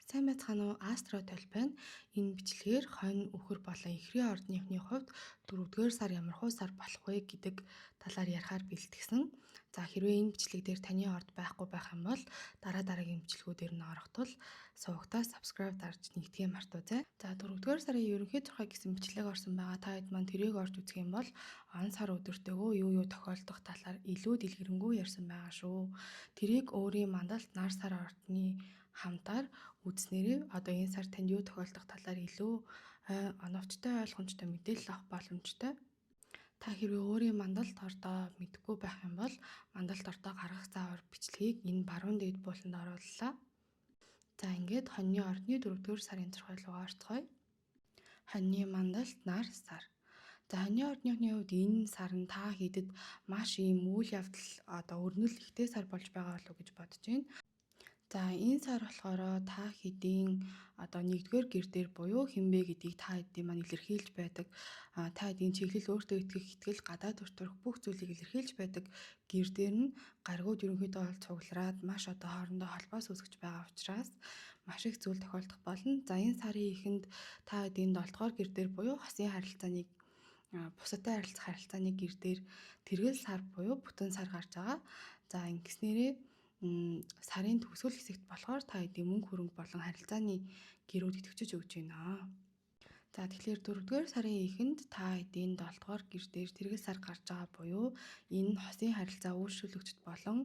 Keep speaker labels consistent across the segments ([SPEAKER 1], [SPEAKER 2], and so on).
[SPEAKER 1] Сайн байцгаана уу? Астро толь байна. Энэ бичлэгээр хонь, үхэр болон эхрийн ордныхны хувьд 4-р сар ямархуу сар болох вэ гэдэг талаар ярихаар бэлтгэсэн. За, хэрвээ энэ бичлэг дээр таны орд байхгүй байх юм бол дараа дараагийн бичлэгүүдээр нь орох тул сувагтаа subscribe дарж нэгдэхээ мартуузай. За, 4-р сарын ерөнхий зурхай гэсэн бичлэг орсон байгаа. Та хэд маань тэрийг орж үзэх юм бол он сар өдөртөөгөө юу юу тохиолдох талаар илүү дэлгэрэнгүй ярьсан байгаа шүү. Тэрийг өөрийн мандалт нар сар ордны хамтаар үзснээрээ одоо энэ сар танд юу тохиолдох талаар илүү оновчтой, ойлгомжтой мэдээлэл авах боломжтой. Та хэрвээ өөрийн мандалт ордоо мэдэхгүй байх юм бол мандалт ордоо гаргах заавар бичлэгийг энэ баруун дээд бууланд орууллаа. За, ингээд хоньны ордны 4-р сарын зурхай руугаа орцгоё. Хоньны мандалт нар сар. За, хоньны ордныхны хувьд энэ сар нь та хэдэд маш ийм үйл явдал одоо өрнөл ихтэй сар болж байгаа болов уу гэж бодож байна. За, энэ сар болохоор та хэдийн одоо нэгдүгээр гэр дээр буюу хэн бэ гэдгийг та хэдийн маань илэрхийлж байдаг. Та хэдийн чиглэл, өөртөө итгэх итгэл, гадаад төртөрөх бүх зүйлийг илэрхийлж байдаг гэр дээр нь гаригууд ерөнхийдөө бол цуглараад маш одоо хоорондоо холбоос үүсгэж байгаа учраас маш их зүйл тохиолдох болно. За, энэ сарын эхэнд та хэдийн 7 дугаар гэр дээр буюу хосын харилцааныг, бусадтай харилцах харилцааны гэр дээр тэргэл сар буюу бүтэн сар гарч байгаа. За, ингэснээрээ сарын төгсгөл хэсэгт болохоор та хэдийн мөнгө хөрөнгө болон харилцааны гэрүүд идэвхжиж өгч байна. За, тэгэхээр 4-р сарын эхэнд та хэдийн 7 дугаар гэр дээр тэргэл сар гарч байгаа буюу энэ хосын харилцаа үйлчлүүлэгчд болон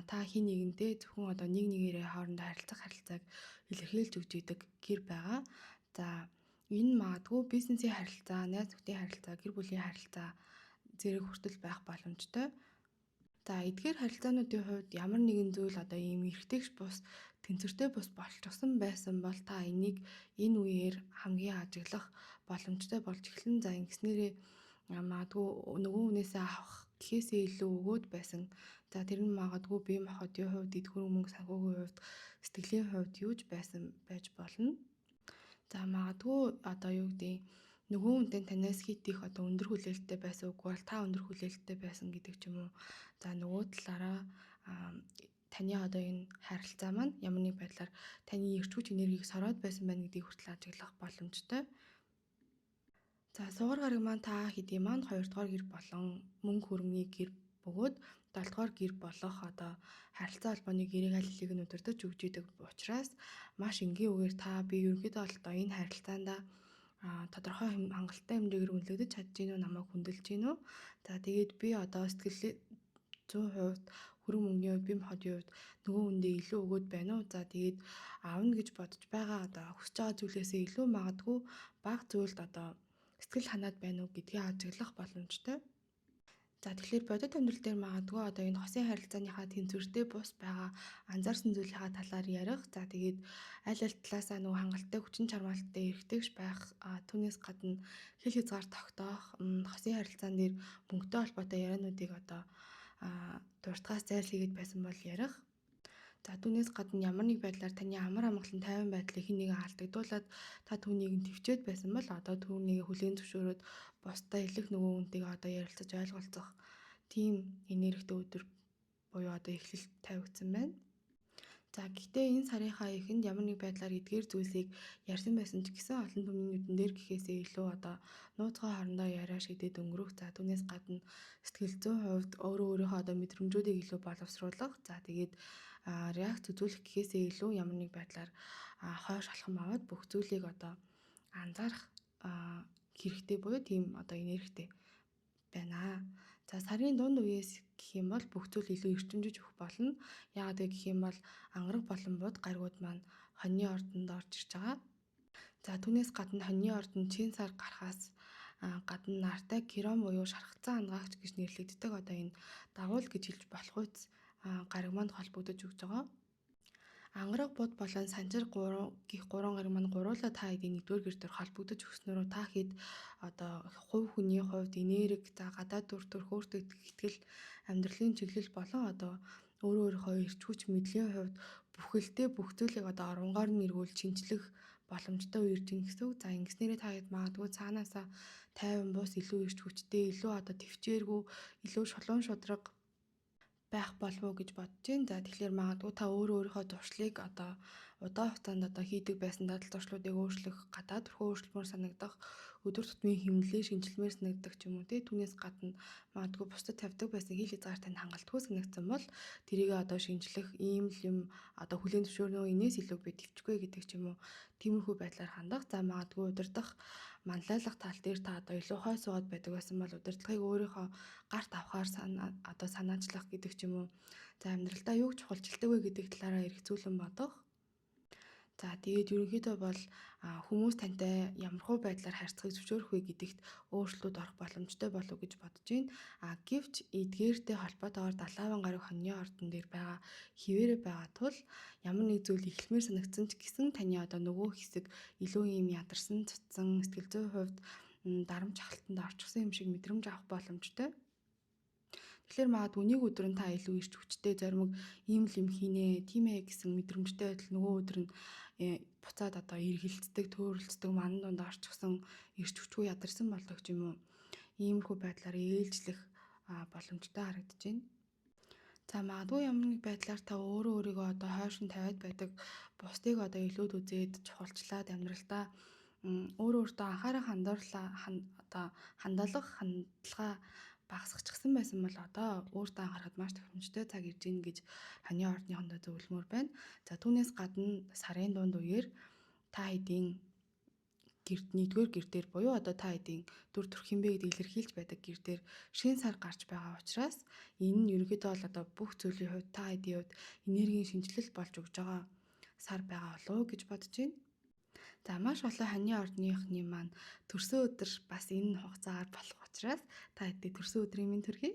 [SPEAKER 1] та хэн нэгэнтэй зөвхөн одоо нэг нэгээрээ хоорондоо харилцах харилцааг илэрхийлж өгч идэг гэр байгаа. За, энэ магадгүй бизнесийн харилцаа, найз нөхдийн харилцаа, гэр бүлийн харилцаа зэрэг хүртэл байх боломжтой. За, эдгээр харилцаануудын хувьд ямар нэгэн зүйл одоо ийм эргэтгэж бус, тэнцвэртэй бус болчихсон байсан бол та энийг энэ үеэр хамгийн ажиглах боломжтой болж эхэлнэ. За, ингэснээрээ магадгүй нөгөө хүнээсээ авах гэхээсээ илүү өгөөд байсан. За, тэр нь магадгүй бие махбодын хувьд, эд хөрөнгө мөнгө санхүүгийн хувьд, сэтгэлийн хувьд юу ч байсан байж болно. За, магадгүй одоо юу гэдэг нөгөө хүнтэй танаас хэт их одоо өндөр хүлээлттэй байсан, үгүй бол та өндөр хүлээлттэй байсан гэдэг ч юм уу. За, нөгөө талаараа таны одоо энэ харилцаа маань ямар нэг байдлаар таны эрч хүч энергийг сороод байсан байна гэдгийг хүртэл ажиглах боломжтой. За, сугар гараг маань та хэдийн маань 2 дугаар гэр болон мөнгө хөрөнгөний гэр бөгөөд 7 дугаар гэр болох одоо харилцаа холбооны гэрээг аль хэдийг нь удирдах өгч идэг учраас маш энгийн үгээр та би ерөнхийдөө бол одоо энэ харилцаанд тодорхой хангалттай хэмжээгээр үнэлэгдэж чадж гин үү, намайг хүндэлж гин үү? За, тэгээд би одоо сэтгэл 100% хөрөнгө мөнгөний хувьд, бие махбодын хувьд нөгөө хүндээ илүү өгөөд байна уу? За, тэгээд аавна гэж бодож байгаа одоо хүсэж байгаа зүйлээсээ илүү магадгүй бага зүйлд одоо сэтгэл ханаад байна уу гэдгийг ажиглах боломжтой. За, тэгэхээр бодит амьдрал дээр магадгүй одоо энэ хосын харилцааныхаа тэнцвэртэй бус байгаа анзаарсан зүйлийнхаа талаар ярих. За, тэгээд аль аль талаасаа нөгөө хангалттай хүчин чармаалттай эргэтгэж байх, түүнээс гадна хил хязгаар тогтоох, хосын харилцаан дээр мөнгөтэй холбоотой яриануудыг одоо дуртгаас зайлсхийгээд байсан бол ярих. За, түүнээс гадна ямар нэг байдлаар таны амар амгалан тайван байдлыг хэн нэгэн алдагдуулаад та түүнийг нь төвчээд байсан бол одоо түүнийг хүлээн зөвшөөрөөд бусдад хэлэх, нөгөө хүнтэйгээ одоо ярилцаж ойлголцох тийм энергитэй өдөр буюу одоо эхлэл тавигдсан байна. За, гэхдээ энэ сарынхаа эхэнд ямар нэг байдлаар эдгээр зүйлсийг ярьсан байсан ч гэсэн олон түмний нүдэн дээр гэхээсээ илүү одоо нууцгаа хоорондоо яриа шидэд өнгөрөх. За, түүнээс гадна сэтгэл зүйн хувьд өөрөө өөрийнхөө одоо мэдрэмжүүдийг илүү боловсруулах. За, тэгээд реакц үзүүлэх гэхээсээ илүү ямар нэг байдлаар хойш алхам аваад бүх зүйлийг одоо анзаарах хэрэгтэй буюу тийм одоо энергитэй байна. За, сарын дунд үеэс гэх юм бол бүх зүйл илүү эрчимжиж өгөх болно. Яагаад вэ гэх юм бол ангараг болон буд гаригууд маань хоньны ордонд орж ирж байгаа. За, түүнээс гадна хоньны ордонд чин сар гарахаас гадна нартай Кирон буюу шархацсан ангаагч гэж нэрлэгддэг одоо энэ дагуул гэж хэлж болох үз гариг манд холбогдож өгч байгаа. Ангараг, буд болон санжир гурван гих гурван гариг маань гуруулаа та хэдийн нэгдүгээр гэр дээр холбогдож өгснөөрөө та хэд одоо хувь хүний хувьд энерги, за гадаад дүр төрх, өөртөө итгэх итгэл, амьдралын чиглэл болон одоо өөрөө өөрийнхөө эрч хүч мэдлийн хувьд бүхэлдээ бүх зүйлийг одоо оронгоор нь эргүүл шинчлэх боломжтой үе ирж гин гэсэн үг. За, ингэснээрээ та хэд магадгүй цаанаасаа тайван бус, илүү эрч хүчтэй, илүү одоо төвчээргүй, илүү шулуун шудраг байх болов уу гэж бодож байна. За, тэгэхээр магадгүй та өөрөө өөрийнхөө туршлыг одоо удаан хугацаанд одоо хийдэг байсан дадал зуршлуудыг өөрчлөх, гадаад руу өөрчлөмөр санагдах, өдөр тутмын хэмнэлээ шинжилмээр санагдах ч юм уу те. Түүнээс гадна магадгүй бусдад тавьдаг байсан хил хязгаар танд хангалтгүй санагдсан бол тэрийг одоо шинжлэх, ийм л юм одоо хүлээн зөвшөөрнө, энэс илүү би төвчгүй гэдэг ч юм уу. Тиймэрхүү байдлаар хандах. За магадгүй удирдах, манлайлах тал дээр та одоо илүү хой суугаад байдаг байсан бол удирдлагыг өөрийнхөө гарт авахар санаа одоо санаачлах гэдэг ч юм уу. За амьдралдаа юуг чухалчилдаг вэ гэдэг талаараа эргцүүлэн бодох. За тэгээд ерөнхийдөө бол хүмүүс тантай ямархуу байдлаар харьцахыг зөвшөөрөх вэ гэдэгт өөрчлөлт орох боломжтой болов гэж бодож байна. Гэвч эдгээртэй холбоотойгоор далааван гараг хоньны ордон дээр байгаа хിവэрэ байгаа тул ямар нэг зүйл эхлэмээр санагдсан ч гэсэн таны одоо нөгөө хэсэг илүү юм ядарсан, цуцсан, сэтгэл зүйн хувьд дарамт шахалтанд орчихсон юм шиг мэдрэмж авах боломжтой. Тэгэхээр магадгүй нэг өдөр нь та илүү ирч хүчтэй зоримог ийм л юм хийнэ, тийм ээ гэсэн мэдрэмжтэй байтал нөгөө өдөр нь буцаад одоо эргэлцдэг, төөрөлддөг, манан дунд орчихсон, ирч хүчгүй ядарсан болдог ч юм уу. Иймэрхүү байдлаар ээлжлэх боломжтой харагдаж байна. За магадгүй ямар нэг байдлаар та өөрөө өөрийгөө одоо хойш нь тавиад байдаг, бусдыг одоо илүүд үзээд чухалчлаад амьдралдаа өөрөө өөртөө анхаарал хандуурлаа одоо хандалгах хандлага багасгачихсан байсан бол одоо өөртөө анхаарахад маш тохиромжтой цаг ирж гин гэж хоньны ордныхондоо зөвлөмөр байна. За түүнээс гадна сарын дунд үеэр та хэдийн гэрт нэгдүгээр гэр дээр буюу одоо та хэдийн дүр төрх юм бэ гэдгийг илэрхийлж байдаг гэр дээр шинэ сар гарч байгаа учраас энэ нь ерөнхийдөө бол одоо бүх зүйлийн хувьд та хэдийн хувьд энергийн шинэчлэл болж өгж байгаа сар байгаа болов уу гэж бодож байна. За маш олон хоньны ордныхны маань төрсөн өдөр бас энэ хугацаагаар болох учраас та хэдий төрсөн өдрийн мэнд төргий.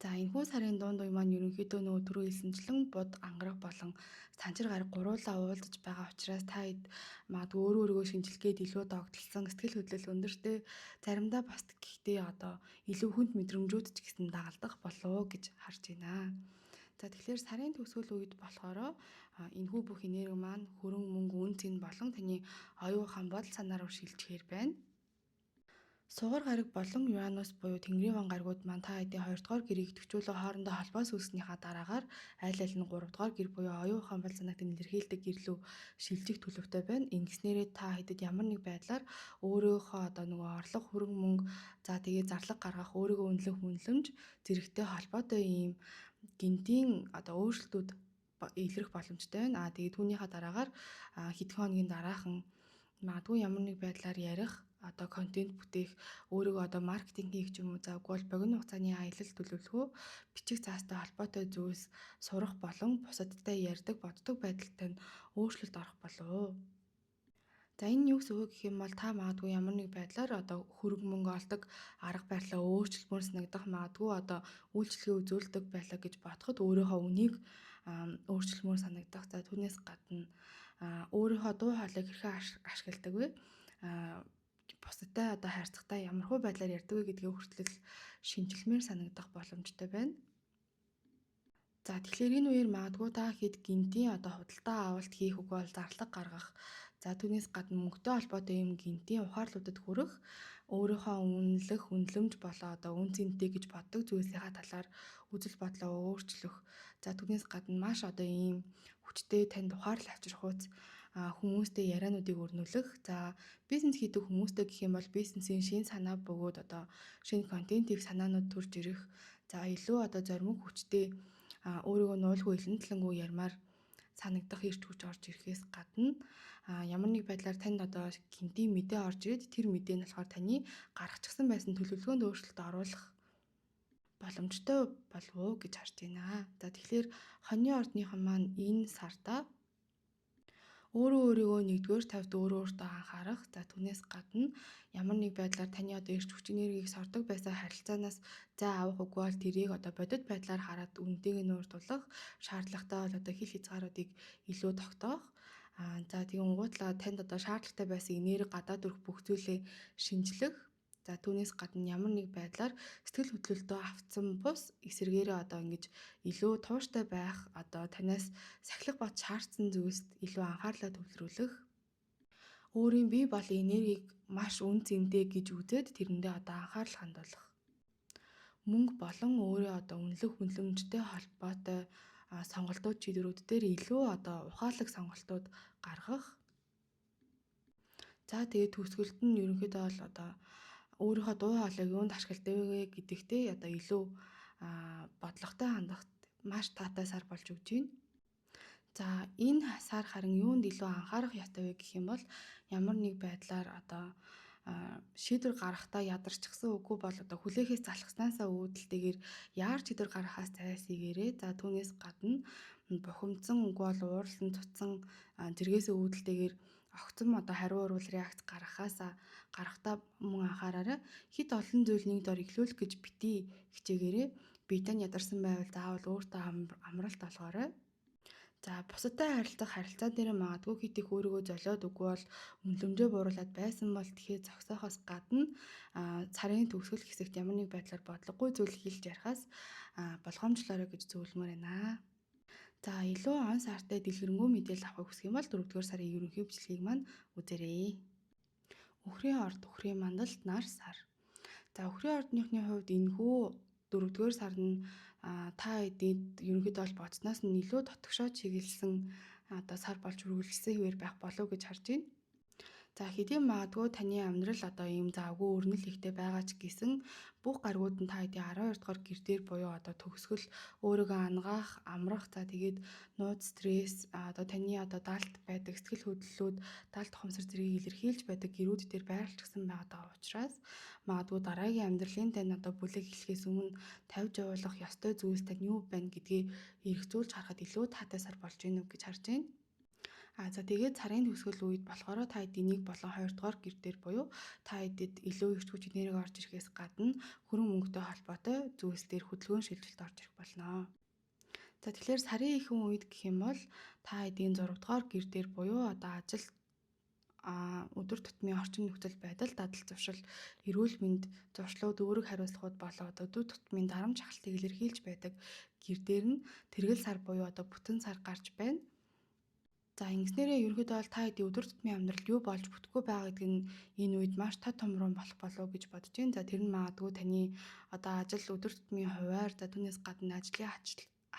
[SPEAKER 1] За энэхүү сарын дунд үе маань ерөнхийдөө нөгөө түрүү хэлсэнчлэн буд, ангараг болон санчир гараг гуруулаа уулзаж байгаа учраас та хэд магадгүй өөрөө өөрийгөө шинжилгээд илүү догдолсон, сэтгэл хөдлөл өндөртэй, заримдаа бас гэхдээ одоо илүү хүнд мэдрэмжүүд ч гэсэн дагалдах болов гэж харж байна. За тэгэхээр сарын төгсгөл үед болохоор энэхүү бүх энерги маань хөрөнгө мөнгө үн цэн болон таны оюун ухаан бодол санаа руу шилжихээр байна. Сугар гараг болон Уранус буюу Тэнгэрийн ван гаригууд маань та хэдийн 2 дугаар гэрийг идэвхжүүлэн хоорондоо холбоос үүснийхаа дараагаар аль аль нь 3 дугаар гэр буюу оюун ухаан бодол санааг илэрхийлдэг гэрлүү шилжих төлөвтэй байна. Ингэснээрээ та хэдэд ямар нэг байдлаар өөрөөхөө одоо нөгөө орлого, хөрөнгө мөнгө, за тэгээ зарлага гаргах, өөрийгөө үнэлэх үнэлэмж зэрэгтэй холбоотой ийм гинтийн одоо өөрчлөлтүүд илрэх боломжтой байна. Тэгээд түүнийхээ дараагаар хэдхэн хоногийн дараахан магадгүй ямар нэг байдлаар ярих, одоо контент бүтээх, өөрийгөө одоо маркетинг хийх ч юм уу, за үгүй бол богино хугацааны аялал төлөвлөгөө, бичих заастай холбоотой зүйлс сурах болон бусадтай ярьдаг, боддог байдалтай нь өөрчлөлт орох болов. За энэ юу гэсэн үг гэх юм бол та магадгүй ямар нэг байдлаар одоо хөрөнгө мөнгө олдог арга барилаа өөрчлөлмөр санагдах, магадгүй одоо үйлчилгээ үзүүлдэг байлаа гэж бодоход өөрийнхөө үнийг өөрчлөлмөр санагдах. За түүнээс гадна өөрийнхөө дуу хоолойг хэрхэн ашигладаг вэ? Бусадтай одоо харьцахдаа ямархуу байдлаар ярьдаг вэ гэдгээ хүртэл шинжилмээр санагдах боломжтой байна. За тэгэхээр энэ үеэр магадгүй та хэд гинтийн одоо худалдаа авалт хийх үгүй бол зарлага гаргах. За түүнээс гадна мөнгөтэй холбоотой юм гинтийн ухаарлуудад хүрэх, өөрийнхөө үнэлэх, үнэлэмж болоо одоо үн цэнтэй гэж боддог зүйлсийнхаа талаар үзэл бодлоо өөрчлөх. За түүнээс гадна маш одоо ийм хүчтэй танд ухаарлал авчрах хүмүүстэй яриануудыг өрнүүлэх. За бизнес хийдэг хүмүүстэй гэх юм бол бизнесийн шинэ санаа бөгөөд одоо шинэ контентийг санаанууд төрж ирэх. За илүү одоо зоримог хүчтэй өөрийгөө нуулгүй илэн талангүй ярмаар санагдах ирч хүч орж ирэхээс гадна ямар нэг байдлаар танд одоо гинтийн мэдээ орж ирээд тэр мэдээ нь болохоор таны гаргачихсан байсан төлөвлөгөөнд өөрчлөлт оруулах боломжтой болов уу гэж харж байна. За тэгэхээр хоньны ордныхон маань энэ сарда өөрөө өөрийгөө нэгдүгээр тавьд өөрөө өөртөө анхаарах. За түүнээс гадна ямар нэг байдлаар таны одоо эрч хүч энергийг сордог байсан харилцаанаас зай авах үгүй бол тэрийг одоо бодит байдлаар хараад үнэтэйг нь уурдуулах, шаардлагатай бол одоо хил хязгааруудыг илүү тогтоох. За тэгэн гутлаа танд одоо шаардлагатай байсан энерги гадаад өрөх бүх зүйлээ шинжлэх. За түүнээс гадна ямар нэг байдлаар сэтгэл хөдлөлтөө автсан бус эсэргээрээ одоо ингэж илүү тууштай байх, одоо танаас сахилах бат шаардсан зүйлсд илүү анхаарлаа төвлөрүүлэх, өөрийн бие болон энергийг маш үн цэнтэй гэж үзээд тэрэндээ одоо анхаарал хандуулах. Мөнгө болон өөрийн одоо үнэлэх үнэлэмжтэй холбоотой сонголтууд шийдвэрүүд дээр илүү одоо ухаалаг сонголтууд гаргах. За тэгээд төгсгөлд нь ерөнхийдөө бол одоо өөрийнхөө дуу хоолойг юунд ашигладаг вэ гэдэгтээ одоо илүү бодлоготой хандах маш таатай сар болж өгч байна. За энэ сар харин юунд илүү анхаарах ёстой вэ гэх юм бол ямар нэг байдлаар одоо шийдвэр гаргахдаа ядарчихсан үгүй бол одоо хүлээхээс залхснаасаа үүдэлтэйгээр яар шийдвэр гаргахаас зайлсхийгээрэй. За түүнээс гадна бухимдсан үгүй бол уурлан цуцсан зэргээс үүдэлтэйгээр огцом одоо хариу урвал реакц гаргахаасаа гаргахдаа мөн анхаараарай. Хэд олон зүйл нэг дор илүүлэх гэж битгий хичээгээрэй. Биетэй нь ядарсан байвал заавал өөртөө амралт олгоорой. За бусадтай харилцах харилцаа дээр магадгүй хэд их өөрийгөө золиод үгүй бол үнэлэмжээ бууруулад байсан бол тэгэхээр зогсоохоос гадна сарын төгсгөл хэсэгт ямар нэг байдлаар бодлогогүй зүйл хэлж ярихаас болгоомжлоорой гэж зөвлөмөр байна. За илүү он сартай дэлгэрэнгүй мэдээлэл авахыг хүсэх юм бол 4-р сарын ерөнхий бичлэгийг маань үзээрэй. Үхрийн орд, үхрийн мандалд нар сар. За үхрийн ордныхны хувьд энэхүү 4-р сар нь та хэдийд ерөнхийдөө бол бодсноос нь илүү дотгошоо чиглэсэн одоо сар болж үргэлжилсэн хэвээр байх болов гэж харж байна. За хэдий магадгүй таны амьдрал одоо ийм завгүй өрнөл ихтэй байгаа ч гэсэн бүх гаригууд нь та хэдий 12 дугаар гэр дээр буюу одоо төгсгөл өөрийгөө ангаах, амрах, за тэгээд нууц стресс одоо таны одоо далд байдаг сэтгэл хөдлөлүүд, далд ухамсар зэргийг илэрхийлж байдаг гэрүүд дээр байрлалчихсан байгаа учраас магадгүй дараагийн амьдралын тань одоо бүлэг эхлэхээс өмнө тавьж явуулах ёстой зүйлс тань юу байна гэдгийг эргцүүлж харахад илүү таатай сар болж гинэ үү гэж харж байна. За тэгээд сарын төгсгөл үед болохоор та хэдийн 1 болон 2 дугаар гэр дээр буюу та хэдэд илүү эрч хүч энерги орж ирэхээс гадна хөрөнгө мөнгөтэй холбоотой зүйлс дээр хөдөлгөөн шилжилт орж ирэх болно. За тэгэхээр сарын ихэнх үед гэх юм бол та хэдийн 6 дугаар гэр дээр буюу одоо ажил өдөр тутмын орчин нөхцөл байдал, дадал зуршил, эрүүл мэнд, зуршлууд, үүрэг хариуцлагууд болоо одоо өдөр тутмын дарамт шахалтыг илэрхийлж байдаг гэр дээр нь тэргэл сар буюу одоо бүтэн сар гарч байна. За ингэснээрээ ерөнхийдөө бол та хэдийн өдөр тутмын амьдралд юу болж бүтэхгүй байгаа гэдг нь энэ үед маш тод томрон болох болов гэж бодож байна. За тэр нь магадгүй таны одоо ажил өдөр тутмын хуваар, за түүнээс гадна ажлын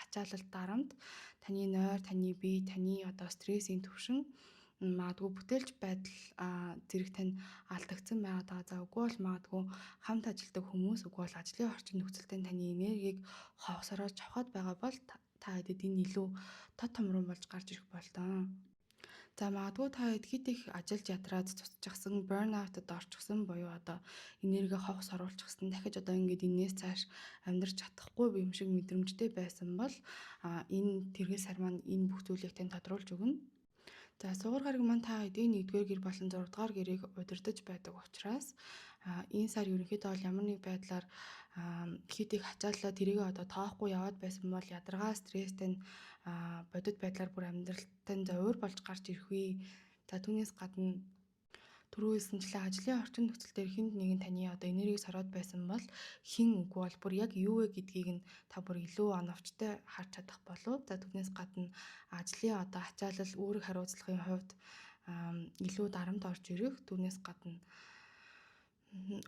[SPEAKER 1] ачаалал дарамт, таны нойр, таны бие, таны одоо стрессийн түвшин магадгүй бүтээлч байдал зэрэг тань алдагдсан байгаа даа. За үгүй бол магадгүй хамт ажилладаг хүмүүс үгүй бол ажлын орчин нөхцөлтэй таны энергийг ховсороо чавхаад байгаа бол та хэдэд энэ илүү тод томрон болж гарч ирэх болдоо. За магадгүй та хэд хэд их ажиллаж ядраад цуцчихсан, burnout-д орчихсон буюу одоо энерги ховс оруулчихсан, дахиж одоо ингээд энээс цааш амьдрч чадахгүй юм шиг мэдрэмжтэй байсан бол энэ тэргэл сар маань энэ бүх зүйлийг тань тодруулж өгнө. За сугар гараг маань та хэдийн 1-р гэр болон 6-р гэрийг удирдах байдаг учраас энэ сар ерөнхийдөө бол ямар нэг байдлаар хэд их ачааллаа тэрийг одоо тоохгүй яваад байсан бол ядаргаа стресстэй нь бодит байдлаар бүр амьдралтай зовиур болж гарч ирэх үе. За түүнээс гадна түрүү хэлсэнчлэн ажлын орчин нөхцөл дээр хүнд нэгэн таны одоо энергийг сороод байсан бол хэн үгүй бол бүр яг юу вэ гэдгийг нь та бүр илүү оновчтой харж чадах болов. За түүнээс гадна ажлын одоо ачаалал, үүрэг хариуцлагын хувьд илүү дарамт орж ирэх. Түүнээс гадна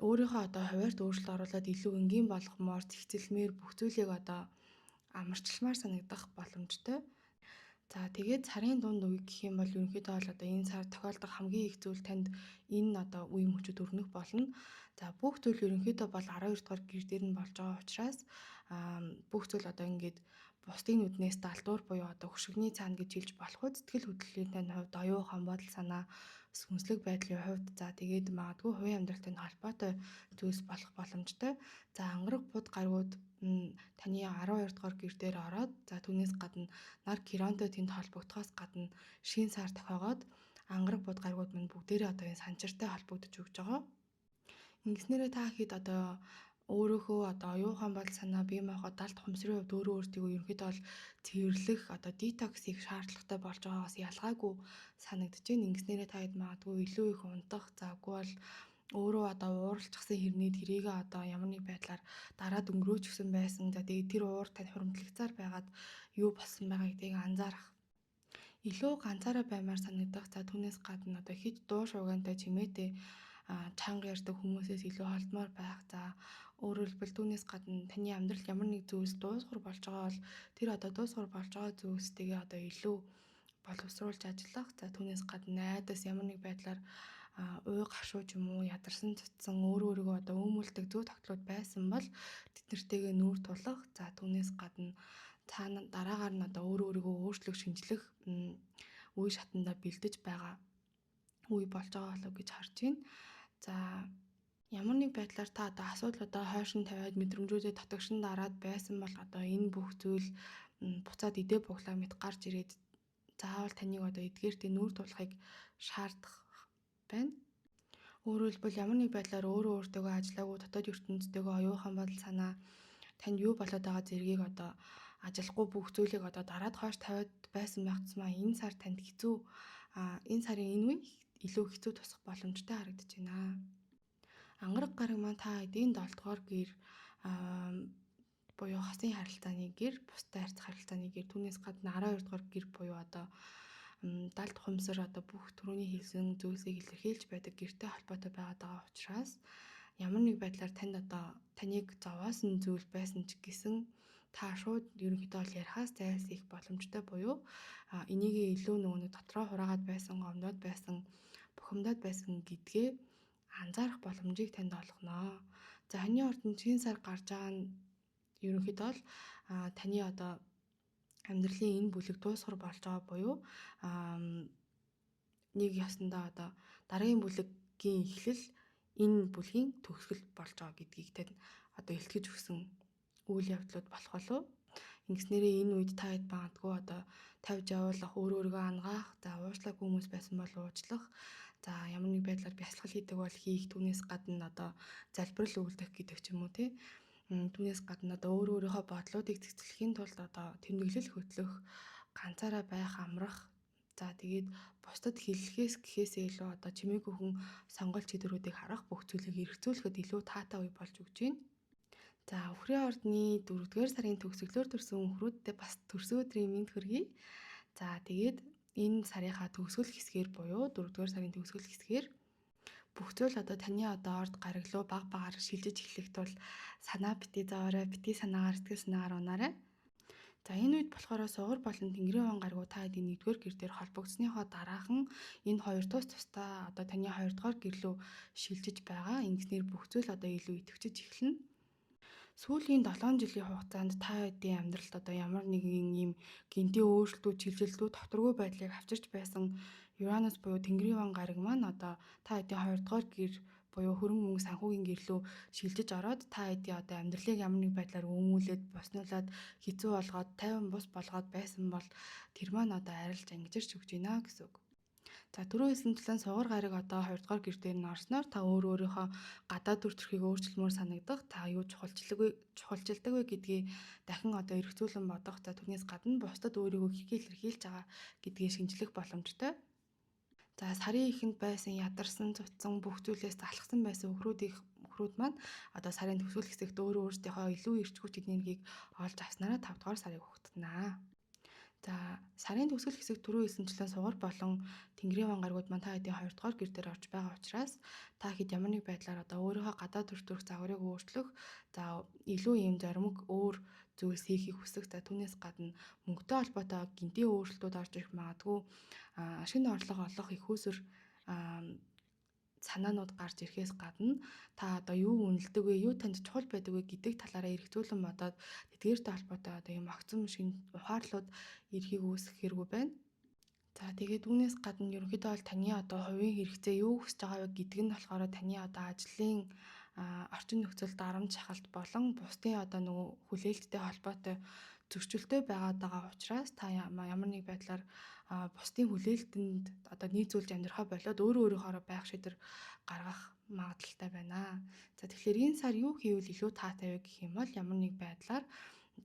[SPEAKER 1] өөрийнхөө одоо хуваарьт өөрчлөлт оруулаад илүү энгийн болгомоор, зэгцэлмээр бүх зүйлийг одоо амарчилмаар санагдах боломжтой. За тэгээд сарын дунд үе гэх юм бол ерөнхийдөө бол одоо энэ сар тохиолдох хамгийн их зүйл танд энэ одоо үе мөчөд өрнөх болно. За бүх зүйл ерөнхийдөө бол 12 дугаар гэр дээр нь болж байгаа учраас бүх зүйл одоо ингээд бусдын нүднээс далдуур буюу одоо хөшигний цаана гэж хэлж болох үү, сэтгэл хөдлөлийн тань хувьд, оюун ухаан, бодол санаа, сүнслэг байдлын хувьд, за тэгээд магадгүй хувийн амьдралтай холбоотой зүйлс болох боломжтой. За ангараг буд гаригууд таны 12 дугаар гэр дээр ороод, за түүнээс гадна нар Киронтой тэнд холбогдохоос гадна шин сар тохиогоод ангараг буд гаригууд мань бүгдээрээ одоо энэ санчиртай холбогдож өгч байгаа. Ингэснээрээ та хэд одоо өөрөөхөө одоо оюухан бол санаа, бие махбод, далд ухамсарын хувьд өөрөө өөртөө ерөнхийдөө бол цэвэрлэх одоо детокс хийх шаардлагатай болж байгаагаас ялгаагүй санагдаж байна. Ингэснээрээ та хэд магадгүй илүү их унтах, за үгүй бол өөрөө одоо ууралчихсан хэрнээ тэрийгээ одоо ямар нэг байдлаар дараад өнгөрөөчихсөн байсан. За тэгээд тэр уур тань хуримтлагцаар байгаад юу болсон байгаа гэдгийг анзаарах. Илүү ганцаараа баймаар санагдах. За түүнээс гадна одоо хэд дуу шуугантай чимээтэй Чанга ярьдаг хүмүүсээс илүү холдмоор байх. За, өөрөөр хэлбэл түүнээс гадна таны амьдрал ямар нэг зүйлс дуусгар болж байгаа бол тэр одоо дуусгар болж байгаа зүйлстэйгээ одоо илүү боловсруулж ажиллах. За, түүнээс гадна айдас ямар нэг байдлаар уй гашуу ч юм уу ядарсан цуцсан өөрөө өөрийгөө одоо өмүүлдэг зүй тогтлууд байсан бол тэд нартэйгээ нүүр тулах. За, түүнээс гадна цаана дараагаар нь одоо өөрөө өөрийгөө өөрчлөх, шинжлэх үе шатандаа бэлдэж байгаа үе болж байгаа болов гэж харж байна. За, ямар нэг байдлаар та одоо асуудлуудаа хойш нь тавиад мэдрэмжүүдээ татагшин дараад байсан бол одоо энэ бүх зүйл буцаад идэ буглаа мэт гарч ирээд заавал таныг одоо эдгээртээ нүүр тулахыг шаардах байна. Өөрөөр хэлбэл ямар нэг байдлаар өөрөө өөртөөгөө ажиллаагүй дотоод ертөнцтэйгөө оюухан бодол санаа танд юу болоод байгаа зэргийг одоо ажиллахгүй бүх зүйлийг одоо дараад хойш тавиад байсан байх тусмаа энэ сар танд хэцүү, энэ сарын энэ үе илүү хэцүү тусах боломжтой харагдаж байна. Ангараг гараг маань та эдийн 7 дугаар гэр буюу хосын харилцааны гэр, бусдад харьцах харилцааны гэр, түүнээс гадна 12 дугаар гэр буюу одоо далд ухамсар одоо бүх түрүүний хэлсэн зүйлсийг илэрхийлж байдаг гэртэй холбоотой байгаад байгаа учраас ямар нэг байдлаар танд одоо таныг зовоосон зүйл байсан ч гэсэн та шууд ерөнхийдөө бол ярихаас зайлсхийх боломжтой буюу энийг илүү нөгөө нэг дотроо хураагаад байсан, гомдоод байсан, бухимдаад байсан гэдгээ анзаарах боломжийг танд олгоно. За, хоньны ордонд шинэ сар гарч байгаа нь ерөнхийдөө бол таны одоо амьдралын энэ бүлэг дуусгар болж байгаа буюу нэг ёсондоо одоо дараагийн бүлэгийн эхлэл энэ бүлгийн төгсгөл болж байгаа гэдгийг тань одоо илтгэж өгсөн үйл явдлууд болох болов. Ингэснээрээ энэ үед та хэд магадгүй одоо тавьж явуулах, өөр өөрийгөө ангаах, за уучлаагүй хүмүүс байсан бол уучлах, за ямар нэг байдлаар бясалгал хийдэг бол хийх, түүнээс гадна одоо залбирал өгөлдөх гэдэг ч юм уу, тий. Түүнээс гадна одоо өөр өөрийнхөө бодлуудыг цэгцлэхийн тулд одоо тэмдэглэл хөтлөх, ганцаараа байх, амрах. За, тэгээд бусдад хэллэхээс гэхээсээ илүү одоо чимээгүй хүн сонголт шийдвэрүүдийг харах, бүх зүйлийг эргцүүлэхэд илүү таатай үе болж өгч байна. За, Үхрийн ордны 4-р сарын төгсгөлөөр төрсөн үхрүүддээ бас төрсөн өдрийн мэнд хүргэе. За, тэгээд энэ сарынхаа төгсгөл хэсгээр буюу 4-р сарын төгсгөл хэсгээр бүх зүйл одоо таны одоо орд гараглуу баг багаар шилжиж эхлэх тул санаа бити зовоорой, бити санаагаар, сэтгэл санаагаар унаарай. За, энэ үед болохоор сугар болон Тэнгэрийн ван гаригуу та хэдийн 1-р гэр дээр холбогдсныхоо дараахан энэ хоёр тус тусдаа одоо таны 2-р гэр лүү шилжиж байгаа. Ингэснээр бүх зүйл одоо илүү идэвхжиж эхэлнэ. Сүүлийн 7 жилийн хугацаанд та хэдийн амьдралд одоо ямар нэгэн ийм гинтийн өөрчлөлтүүд, чиглэлтүүд, тогтворгүй байдлыг авчирч байсан Uranus буюу Тэнгэрийн ван гариг маань одоо та хэдийн 2 дугаар гэр буюу хөрөнгө мөнгө санхүүгийн гэр лүү шилжиж ороод та хэдийн одоо амьдралыг ямар нэг байдлаар өмүүлээд, боснуулаад, хэцүү болгоод, тайван бус болгоод байсан бол тэр маань одоо арилж ангижирч өгч байна гэсэн үг. За, түрүү хэлсэнчлэн сугар гариг одоо 2 дугаар гэр дээр нь орсноор та өөр өөрийнхөө гадаад төр төрхийг өөрчлөмөр санагдах, та юу чухалчилдаг вэ гэдгийг дахин одоо эргцүүлэн бодох, за түүнээс гадна бусдад өөрийгөө хэрхэн илэрхийлж байгаа гэдгийг шинжлэх боломжтой. За, сарын эхэнд байсан ядарсан, цуцсан бүх зүйлээс залхсан байсан үхрүүд маань одоо сарын төгсгөл хэсэгт өөрөө өөрсдийнхөө илүү эрч хүч энергийг олж авснараа 5 дугаар сарыг ухтана. За, сарын төгсгөл хэсэг түрүү хэлсэнчлэн сугар болон Тэнгэрийн ван гаригууд маань та хэдийн 2 дугаар гэр дээр орж байгаа учраас та хэд ямар нэг байдлаар одоо өөрийнхөө гадаад төр төрх загварыг өөрчлөх, за илүү ийм зоримог өөр зүйлс хийхийг хүсэх, за түүнээс гадна мөнгөтэй холбоотой гинтийн өөрчлөлтүүд орж ирэх магадгүй, шинэ орлого олох их усүр санаанууд гарч ирэхээс гадна та одоо юу үнэлдэг вэ, юу танд чухал байдаг вэ гэдэг талаараа эргцүүлэн бодоод тэдгээртэй холбоотой одоо юм огцом шинэ ухаарлууд эрхийг үүсгэх хэрэггүй байна. За, тэгээд үүнээс гадна ерөнхийдөө бол таны одоо хувийн хэрэгцээ юу хүсэж байгаа вэ гэдэг нь болохоор таны одоо ажлын орчин нөхцөл, дарамт шахалт болон бусдын одоо нөгөө хүлээлттэй холбоотой зөрчилтэй байгаад байгаа учраас та ямар нэг байдлаар бусдын хүлээлтэнд одоо нийцүүлж амьдрахаа болиод өөрөө өөрийнхоороо байх шийдвэр гаргах магадлалтай байна. За, тэгэхээр энэ сар юу хийвэл илүү таатай вэ гэх юм бол ямар нэг байдлаар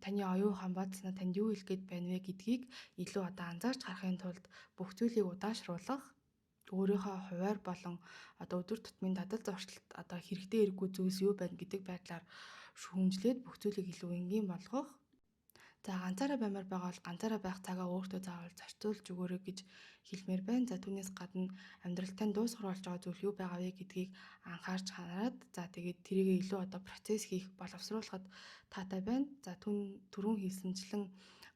[SPEAKER 1] таны оюун ухаан, бодол санаа танд юу хэлэх гээд байна вэ гэдгийг илүү одоо анзаарч харахын тулд бүх зүйлийг удаашруулах, өөрийнхөө хувиар болон одоо өдөр тутмын дадал зуршилт одоо хэрэгтэй хэрэггүй зүйлс юу байна гэдэг байдлаар шүүмжлээд бүх зүйлийг илүү энгийн болгох. За ганцаараа баймаар байгаа бол ганцаараа байх цагаа өөртөө заавал зарцуулж өгөөрэй гэж хэлмээр байна. За түүнээс гадна амьдралтай дуусгар болж байгаа зүйл юу байгаа вэ гэдгийг анхаарч хараад за тэгээд тэрийг илүү одоо процесс хийх боловсруулахад таатай байна. За түрүүн хэлсэнчлэн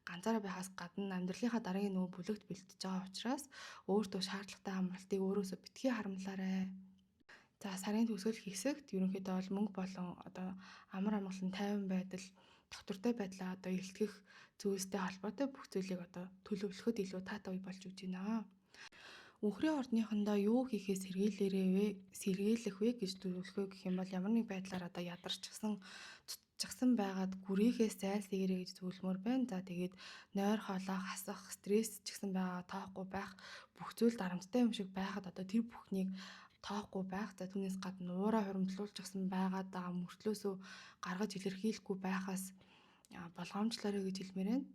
[SPEAKER 1] ганцаараа байхаас гадна амьдралынхаа дараагийн нөгөө бүлэгт бэлтэж байгаа учраас өөртөө шаардлагатай амралтыг өөрөөсөө битгий харамлаарай. За сарын төгсгөл хэсэгт ерөнхийдөө бол мөнгө болон одоо амар амгалан тайван байдал, доктортой байдлаа одоо илтгэх зүйлстэй холбоотой бүх зүйлийг одоо төлөвлөхөд илүү таатай үе болж өгч байна. Үхрийн ордныхондоо юу хийхээ сэргийлээрээ вэ? Сэргийлэх вэ гэж төлөвлөх вэ гэх юм бол ямар нэг байдлаар одоо ядарчсан, цуцчихсан байгаад гүрийхээс зайлсхийгээрэй гэж зөвлөмөр байна. За тэгээд нойр хоолой хасах, стресс ч гэсэн байгаа тоохгүй байх, бүх зүйл дарамттай юм шиг байхад одоо тэр бүхнийг тоохгүй байх. За түүнээс гадна уураа хуримтлуулчихсан байгаад байгаа мөртлөөсөө гаргаж илэрхийлэхгүй байхаас болгоомжлоорой гэж хэлмээр байна.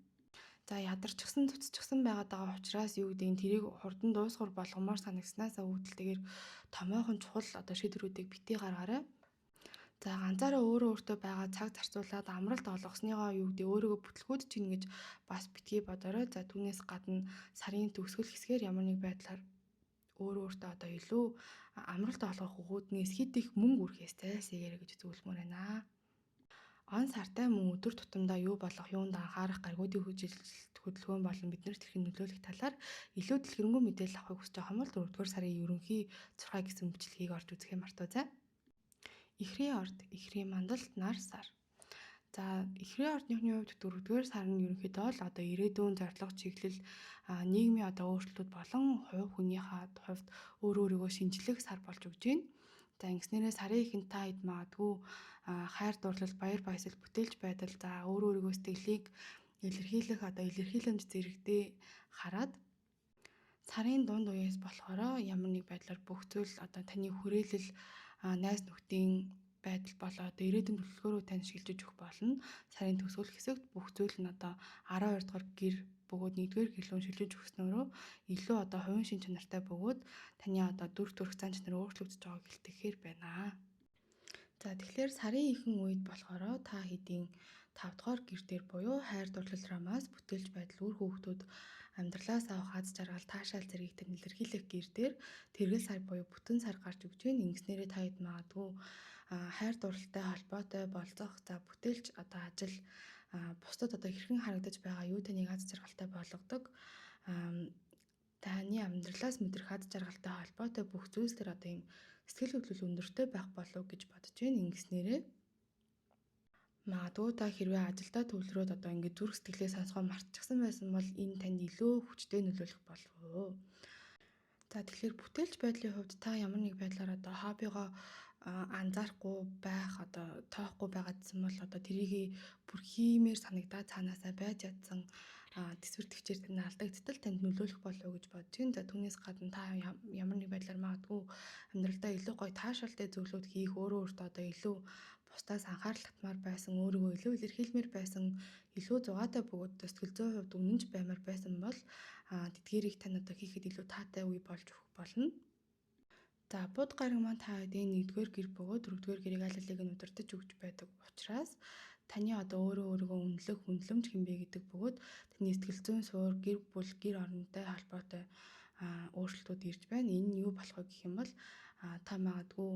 [SPEAKER 1] За ядарчсан, цуцчихсан байгаад байгаа учраас юу гэдэг нь тэрийг хурдан дуусгар болгомоор санагснаасаа үүдэлтэйгээр томоохон чухал одоо шийдвэрүүдийг битгий гаргаарай. За ганцаараа өөрөө өөртөө байгаа цаг зарцуулаад амралт олгосныгоо юу гэдэг өөрийгөө бүтлгүүд чинь гэж бас битгий бодоорой. За түүнээс гадна сарын төгсгөл хэсгээр ямар нэг байдлаар өөрөө өөртөө одоо илүү амралт олгох өгөөднээс хэд их мөнгө үрхээс зайлсхийгээрэй гэж зөвлөмөр байна. Он сартай мөн өдөр тутамдаа юу болох, юунд анхаарах, гаригуудын хөдөлгөөн болон биднэрт хэрхэн нөлөөлөх талаар илүү дэлгэрэнгүй мэдээлэл авахыг хүсэж байгаа юм бол 4-р сарын ерөнхий зурхай гэсэн бичлэгийг орж үзэхээ мартаазай. Эхрийн орд, эхрийн мандалд нар сар. За эхрийн ордныхны хувьд 4-р сар нь ерөнхийдөө л одоо ирээдүйн зорилго чиглэл, нийгмийн одоо өөрчлөлтүүд болон хувь хүнийхээ хувьд өөр өөрийгөө шинжлэх сар болж өгч байна. За ингэснээрээ сарын эхэнд та хэд магадгүй хайр дурлал, баяр баясгал, бүтээлч байдал, за өөр өөрийгөө сэтгэлийг илэрхийлэх одоо илэрхийлэмж зэрэгдээ хараад сарын дунд үеэс болохоор ямар нэг байдлаар бүх зүйл одоо таны хүрээлэл, найз нөхдийн байдал болоо одоо ирээдүйн төлөвлөгөөрөө тань шилжиж өгөх болно. Сарын төгсгөл хэсэгт бүх зүйл нь одоо 12 дугаар гэр бөгөөд 1-р гэрлүүн шилжиж өгснөөрөө илүү одоо хувийн шин чанартай бөгөөд таны одоо дүр төрх зан чанар өөрчлөгдөж байгааг илтгэхээр байна. За тэгэхээр сарын ихэнх үед болохоор та хэдийн 5 дугаар гэр дээр буюу хайр дурлал рамаас бүтээлч байдал, үр хүүхдүүд, амьдралаас авах аз жаргал, таашаал зэргийг тань илэрхийлэх гэр дээр тэргэл сар буюу бүтэн сар гарч өгч байна. Ингэснээрээ та хэд магадгүй хайр дурлалтай холбоотой болцох, за бүтээлч одоо ажил, бусдад одоо хэрхэн харагдаж байгаа юу таныг аз жаргалтай болгодог, таны амьдралаас мэдрэх аз жаргалтай холбоотой бүх зүйлс төр одоо юм сэтгэл хөдлөл өндөртэй байх болов гэж бодож байна. Ингэснээрээ магадгүй та хэрвээ ажилдаа төвлөрөөд одоо ингээд зүрх сэтгэлээ сонсгоо мартчихсан байсан бол энэ танд илүү хүчтэй нөлөөлөх болов уу. За тэгэхээр бүтээлч байдлын хувьд та ямар нэг байдлаар одоо хоббигоо анзаарахгүй байх, одоо тоохгүй байгаадсан бол одоо тэрийг бүр хиймээр санагдаад цаанаасаа байж чадсан төсвөр төвчээр тань алдагдтал танд нөлөөлөх болов уу гэж бодож байна. За түүнээс гадна та ямар нэг байдлаар магадгүй амьдралдаа илүү гоё таашаалтай зүйлүүд хийх, өөрөө өөртөө одоо илүү бусдаас анхаарал татмаар байсан, өөрийгөө илүү илэрхийлмээр байсан, илүү зугаатай бөгөөд сэтгэл зүйн хувьд үнэнч баймаар байсан бол тэдгээрийг тань одоо хийхэд илүү таатай үе болж өгөх болно. За буд гараг маань та хэдийн 1-р гэр бөгөөд 4-р гэрийг аль алийг нь удирдах өгч байдаг учраас таны одоо өөрөө өөрийгөө үнэлэх үнэлэмж хэмбэ гэдэг бөгөөд таны сэтгэл зүйн суур, гэр бүл, гэр оронтой холбоотой өөрчлөлтүүд ирж байна. Энэ нь юу болох вэ гэх юм бол та магадгүй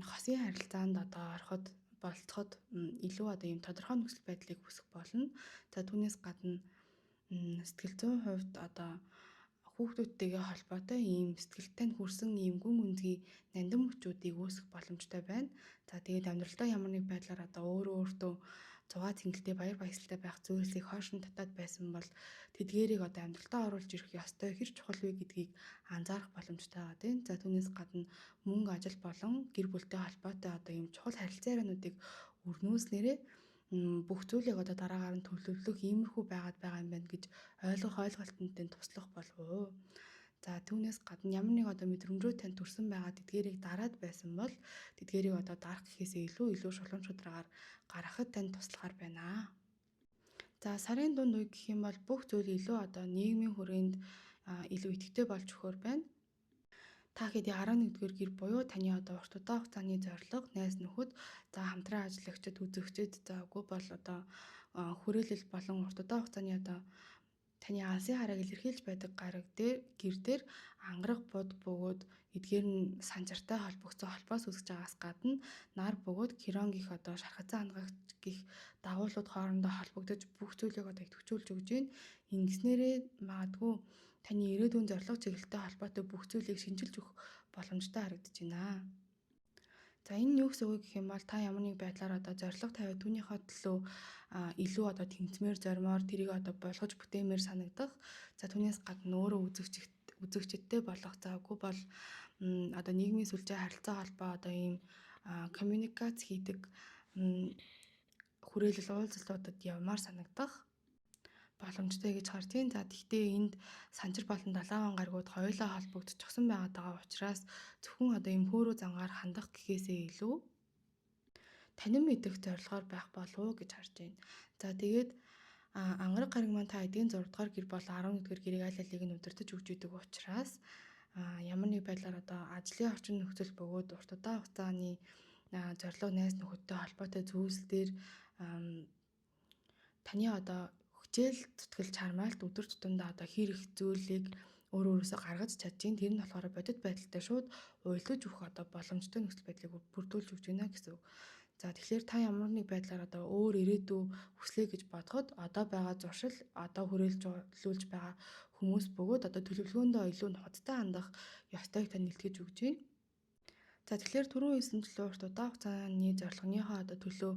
[SPEAKER 1] хосын харилцаанд одоо ороход болцоход илүү одоо ийм тодорхой нөхцөл байдлыг хүсэх болно. За түүнээс гадна сэтгэл зүйн хувьд одоо хүүхдүүдтэйгээ холбоотой ийм сэтгэлтэй нь хүрсэн ийм гүн гүнзгий нандин мөчүүдийг үүсгэх боломжтой байна. За тэгээд амьдралдаа ямар нэг байдлаар одоо өөрөө өөртөө зугаа цэнгэлтэй баяр баясгалтай байх зүйлсийг хойш нь татаад байсан бол тэдгээрийг одоо амьдралдаа оруулж ирэх ёстой хэр чухал вэ гэдгийг анзаарах боломжтой байгаа тийм. За түүнээс гадна мөнгө, ажил болон гэр бүлтэй холбоотой одоо ийм чухал харилцан яриануудыг өрнүүлснээрээ бүх зүйлийг одоо дараагаар нь төлөвлөх иймэрхүү байгаад байгаа юм байна гэж ойлгох ойлголтод нь туслах болов уу. За түүнээс гадна ямар нэг одоо мэдрэмжөө танд төрсэн байгаа тэдгээрийг дараад байсан бол тэдгээрийг одоо дарах гэхээсээ илүү илүү шулуун шударгаар гаргахад танд туслахаар байна. За сарын дунд үе гэх юм бол бүх зүйл илүү одоо нийгмийн хүрээнд илүү идэвхтэй болж өгөхөр байна. Та хэдий 11-р гэр буюу таны одоо урт удаан хугацааны зорилго, найз нөхөд, за хамтран ажиллагчид, үзэгчид, за үгүй бол одоо Хүрээлэл болон урт удаан хугацааны одоо таны алсын харааг илэрхийлж байдаг гараг дээр гэр дээр ангараг буд бөгөөд эдгээр нь санчартай холбогдсон холбоос үүсгэж байгаас гадна нар бөгөөд Херон гэх одоо шархацсан хандгагч гэх дагуулууд хоорондоо холбогдож бүх зүйлийг одоо идэвхжүүлж өгч байна. Ингэснээрээ магадгүй таны ирээдүйн зорилго чиглэлтэй холбоотой бүх зүйлийг шинчилж өгөх боломжтой харагдаж байна. За, энэ юу гэсэн үг гэх юм бол та ямар нэг байдлаар одоо зорилго тавиад түүнийхээ төлөө илүү одоо тэмцмээр зоримоор тэрийг одоо болгож бүтээмээр санагдах. За, түүнээс гадна өөрөө үзэгчидтэй болох, за үгүй бол одоо нийгмийн сүлжээ, харилцаа холбоо, одоо ийм коммуникац хийдэг хүрээлэл уулзалтуудад явмаар санагдах боломжтой гэж харж байна. За, тэгвэл энд санчир болон далайван гаригууд хоёулаа холбогдчихсон байгаад байгаа учраас зөвхөн одоо ийм хөөрөө зангаар хандах гэхээсээ илүү танин мэдэх зорилгоор байх болов уу гэж харж байна. За, тэгээд ангараг гариг маань та эдийн 6 дугаар гэр бол 11 дугаар гэрийг аль алийг нь удирдах өгч идэг учраас ямар нэг байдлаар одоо ажлын орчин нөхцөл бөгөөд урт удаан хугацааны зорилго, найз нөхөдтэй холбоотой зүйлс дээр таны одоо хичээл зүтгэл чармайлт өдөр тутамдаа одоо хэр их зүйлийг өөр өөрөөсөө гаргаж чадж чинь. Тэр нь болохоор бодит байдалтай шууд уялдаж өгөх одоо боломжтой нөхцөл байдлыг бүрдүүлж өгч байна гэсэн үг. За, тэгэхээр та ямар нэг байдлаар одоо өөр ирээдүй хүслээ гэж бодоход одоо байгаа зуршил, одоо хүрээлжүүлж байгаа хүмүүс бөгөөд одоо төлөвлөгөөндөө илүү нухацтай хандах ёстойг тань илтгэж өгч байна. За, тэгэхээр түрүүн хэлсэнчлэн урт удаан хугацааны зорилгоныхоо одоо төлөө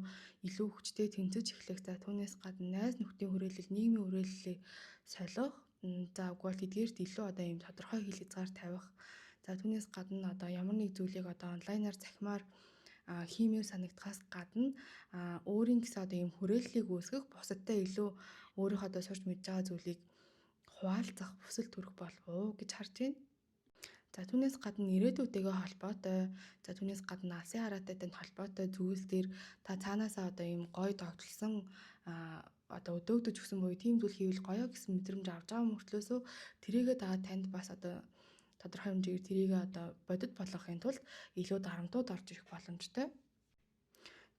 [SPEAKER 1] илүү хүчтэй тэмцэж эхлэх. За, түүнээс гадна найз нөхдийн хүрээлэл, нийгмийн хүрээллийг солих. За, үгүй бол тэдгээрт илүү одоо ийм тодорхой хил хязгаар тавих. За, түүнээс гадна одоо ямар нэг зүйлийг одоо онлайнаар захимаар хиймээр санагдахаас гадна өөрийн гэсэн одоо ийм хүрээллийг үүсгэх, бусадтай илүү өөрийнхөө одоо сурч мэдж байгаа зүйлийг хуваалцах хүсэл төрөх болов уу гэж харж байна. За, түүнээс гадна ирээдүйтэйгээ холбоотой, за, түүнээс гадна алсын хараатай танд холбоотой зүйлс дээр та цаанаасаа одоо ийм гоё догтлсон, одоо өдөөгдөж өгсөн буюу тийм зүйл хийвэл гоё гэсэн мэдрэмж авч байгаа мөртлөөсөө тэрийгээ дагаад танд бас одоо тодорхой хэмжээгээр тэрийгээ одоо бодит болгохын тулд илүү дарамтууд орж ирэх боломжтой.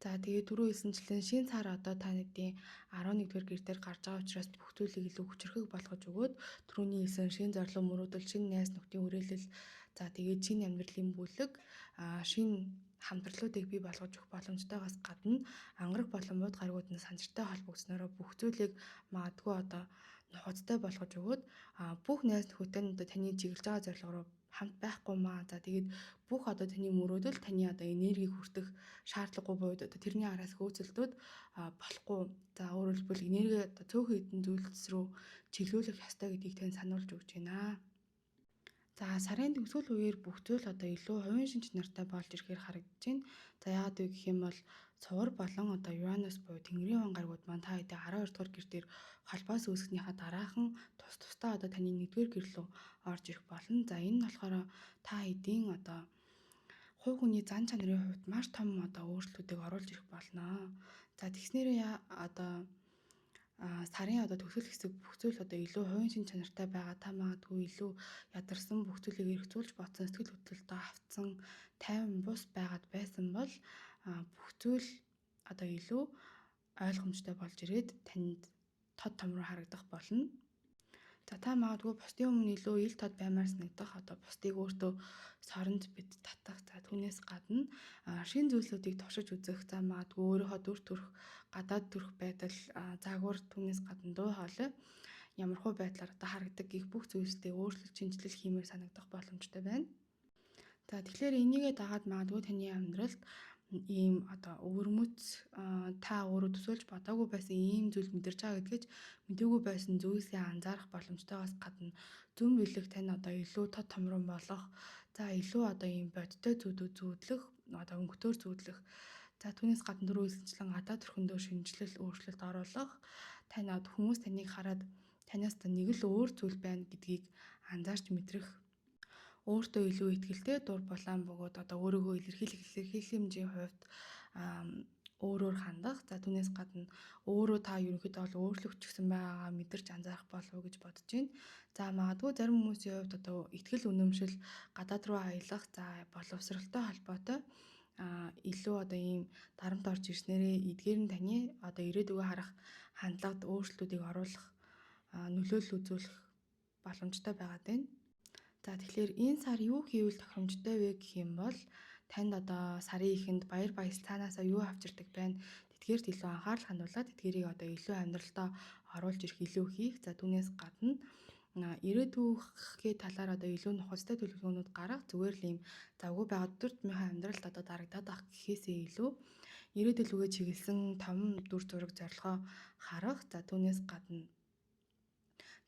[SPEAKER 1] За, тэгээд түрүү хэлсэнчлэн шинэ сар одоо та нэгдийн 11-р гэр дээр гарч байгаа учраас бүх зүйлийг илүү хүчрхэг болгож өгөөд түрүүний хэлсэн шинэ зорилго, мөрөөдөл, шинэ найз нөхдийн хүрээлэл, за, тэгээд шинэ амьдралын бүлэг, шинэ хамтралуудыг бий болгож өгөх боломжтойгоос гадна ангараг болон мууд гаригууд нь санчиртай холбогдсноороо бүх зүйлийг магадгүй одоо нухацтай болгож өгөөд бүх найз нөхөдтэй нь одоо таны чиглэж байгаа зорилго руу хамт байхгүй маа. За, тэгээд бүх одоо таны мөрөөдөл, таны одоо энергийг хүртэх шаардлагагүй буюу одоо тэрний араас хөөцөлдөөд болохгүй. За, өөрөөр хэлбэл энерги одоо цөөхөн хэдэн зүйлс рүү чиглүүлэх ёстой гэдгийг тань сануулж өгч байна. За, сарын төгсгөл үеэр бүх зүйл одоо илүү хувийн шинж чанартай болж ирэхээр харагдаж байна. За, яагаад вэ гэх юм бол Сувар болон одоо Uranus буюу Тэнгэрийн ван гаригууд маань та хэдийн 12 дугаар гэр дээр холбоос үүсгэнийхаа дараахан тус тусдаа одоо таны 1-р гэр рүү орж ирэх болно. За, энэ нь болохоор та хэдийн одоо хувь хүний зан чанарын хувьд маш том одоо өөрчлөлтүүдийг оруулж ирэх болно. За, тэгснээрээ одоо сарын одоо төгсгөл хэсэг бүх зүйл одоо илүү хувийн шинж чанартай байгаа, та магадгүй илүү ядарсан, бүх зүйлийг эргцүүлж бодсон, сэтгэл хөдлөлтөө автсан, тайван бус байгаад байсан бол бүх зүйл одоо илүү ойлгомжтой болж ирээд танд тод томроо харагдах болно. За, та магадгүй бусдын өмнө илүү ил тод баймаар санагдах, одоо бусдыг өөртөө соронд бит татах. За, түүнээс гадна шинэ зүйлсүүдийг туршиж үзэх, за, магадгүй өөрийнхөө дүр төрх, гадаад төрх байдал, загвар, түүнээс гадна дуу хоолой ямархуу байдлаар одоо харагдаг гэх бүх зүйлстэй өөрчлөлт, шинэчлэл хиймээр санагдах боломжтой байна. За, тэгэхээр энийгээ дагаад магадгүй таны амьдралд ийм одоо өвөрмөц, та өөрөө төсөөлж бодоогүй байсан ийм зүйл мэдэрч байгаа гэдгийг, мэдээгүй байсан зүйлсээ анзаарах боломжтойгоос гадна зөн бэлэг тань одоо илүү тод томрон болох, за, илүү одоо ийм бодиттой зүүдүүд зүүдлэх, одоо өнгөтөр зүүдлэх, за, түүнээс гадна дөрөв хэлсэнчлэн гадаад төрхөндөө шинэчлэл, өөрчлөлт оруулах, тань хүмүүс таныг хараад танаас нэг л өөр зүйл байна гэдгийг анзаарч мэдрэх, өөртөө илүү итгэлтэй, дур булаан бөгөөд одоо өөрийгөө илэрхийлэх илэрхийлэмжийн хувьд өөрөөр хандах. За, түүнээс гадна өөрөө та ерөнхийдөө бол өөрчлөгдчихсөн байгаагаа мэдэрч анзаарах болов уу гэж бодож байна. За, магадгүй зарим хүмүүсийн хувьд одоо итгэл үнэмшил, гадаад руу аялах, за, боловсралтай холбоотой илүү одоо ийм дарамт орж ирснээрээ эдгээр нь таны одоо ирээдүгөө харах хандлагад өөрчлөлтүүдийг оруулах, нөлөөлөл үзүүлэх боломжтой байгаад байна. За, тэгэхээр энэ сар юу хийвэл тохиромжтой вэ гэх юм бол танд одоо сарын эхэнд баяр баясгал цаанаасаа юу авчирдаг байна, тэдгээрт илүү анхаарал хандуулаад тэдгэрийг одоо илүү амьдралдаа оруулж ирэх, илүү хийх. За, түүнээс гадна ирээдүйнхээ талаар одоо илүү нухацтай төлөвлөгөөнүүд гаргах, зүгээр л ийм завгүй байгаа өдөр тутмынхаа амьдралд одоо дарагдаад байх гэхээсээ илүү ирээдүйн лүүгээ чиглэсэн том дүр зураг, зорилгоо харах. За, түүнээс гадна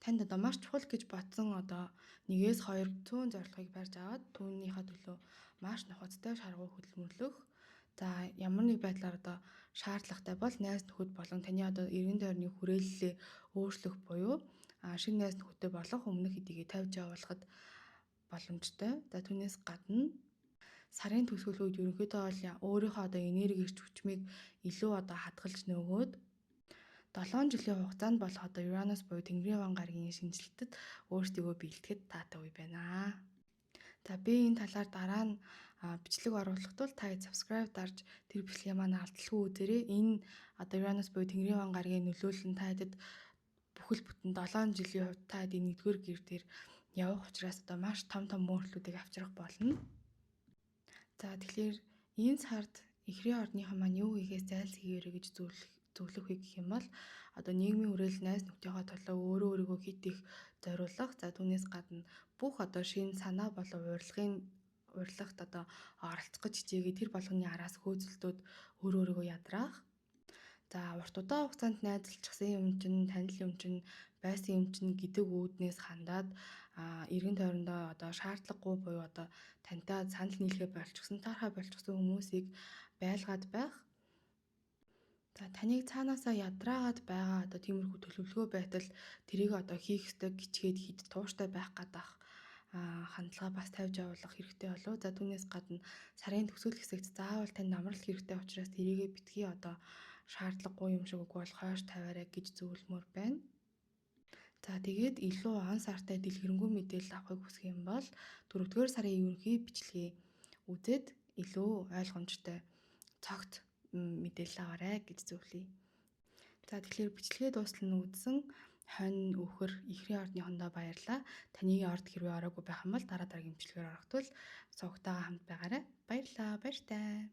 [SPEAKER 1] танд одоо маш чухал гэж бодсон одоо 1-2 цөөн зорилгыг барьж аваад түүнийхээ төлөө маш нухацтай шаргуу хөдөлмөрлөх. За, ямар нэг байдлаар одоо шаардлагатай бол найз нөхөд болон таны одоо эргэн тойрны хүрээллээ өөрчлөх буюу шинэ найз нөхөдтэй болох өмнөх хэдийгээ тавьж явуулахад боломжтой. За, түүнээс гадна сарын төгсгөл үед ерөнхийдөө бол өөрийнхөө одоо энерги, эрч хүчмийг илүү одоо хадгалж нөгөөд 7 жилийн хугацаанд болох одоо Uranus буюу Тэнгэрийн ван гарагийн шинэчлэлтэд өөрсдийгөө бэлтгэхэд таатай үе байна. За, би энэ талаар дараа нь бичлэг оруулах тул та subscribe дарж тэр бичлэгээ маань алдалгүй үзээрэй. Энэ одоо Uranus буюу Тэнгэрийн ван гарагийн нөлөөлөл нь та хэдэд бүхэл бүтэн 7 жилийн хувьд та хэдийн нэгдүгээр гэр дээр явах учраас одоо маш том том өөрчлөлтүүдийг авчрах болно. За, тэгэхээр энэ сард эхрийн ордныхан маань юу хийхээс зайлсхийгээрэй гэж зөвлөх вэ гэх юм бол одоо нийгмийн хүрээлэл, найз нөхдийнхөө төлөө өөрөө өөрийгөө хэт их зориулах. За, түүнээс гадна бүх одоо шинэ санаа болон урилгад одоо оролцох гэж хичээгээ тэр болгоны араас хөөцөлдөөд өөрөө өөрийгөө ядраах. За, урт удаан хугацаанд найзалчихсан юм чинь, танил юм чинь, байсан юм чинь гэдэг үүднээс хандаад эргэн тойрондоо одоо шаардлагагүй буюу одоо тантай санал нийлэхээ больчихсон, таархаа больчихсон хүмүүсийг байлгаад байх. За, таныг цаанаасаа ядраагаад байгаа одоо тиймэрхүү төлөвлөгөө байтал тэрийг одоо хийх ёстой гिचгээд хэд тууштай байх гадаах хандлага бас тавьж явуулах хэрэгтэй болов. За, түүнээс гадна сарын төгсгөл хэсэгт заавал танд амралт хэрэгтэй учраас тэрийгээ битгий одоо шаардлагагүй юм шиг үгүй бол хойш тавиарай гэж зөвлөмөр байна. За, тэгээд илүү он сартай дэлгэрэнгүй мэдээлэл авахыг хүсэх юм бол 4-р сарын ерөнхий бичлэгийг үзээд илүү ойлгомжтой, цогт мэдээлэл аваарай гэж зөвлөе. За, тэгэхээр бичлэгээ дуустал нь үзсэн хонь, өхөр, эхрийн ордныхондоо баярлалаа. Таны орд хэрвээ ороогүй байх юм бол дараа дараагийн бичлэгээр орох тул сувагтайгаа хамт байгаарай. Баярлалаа. Баяртай.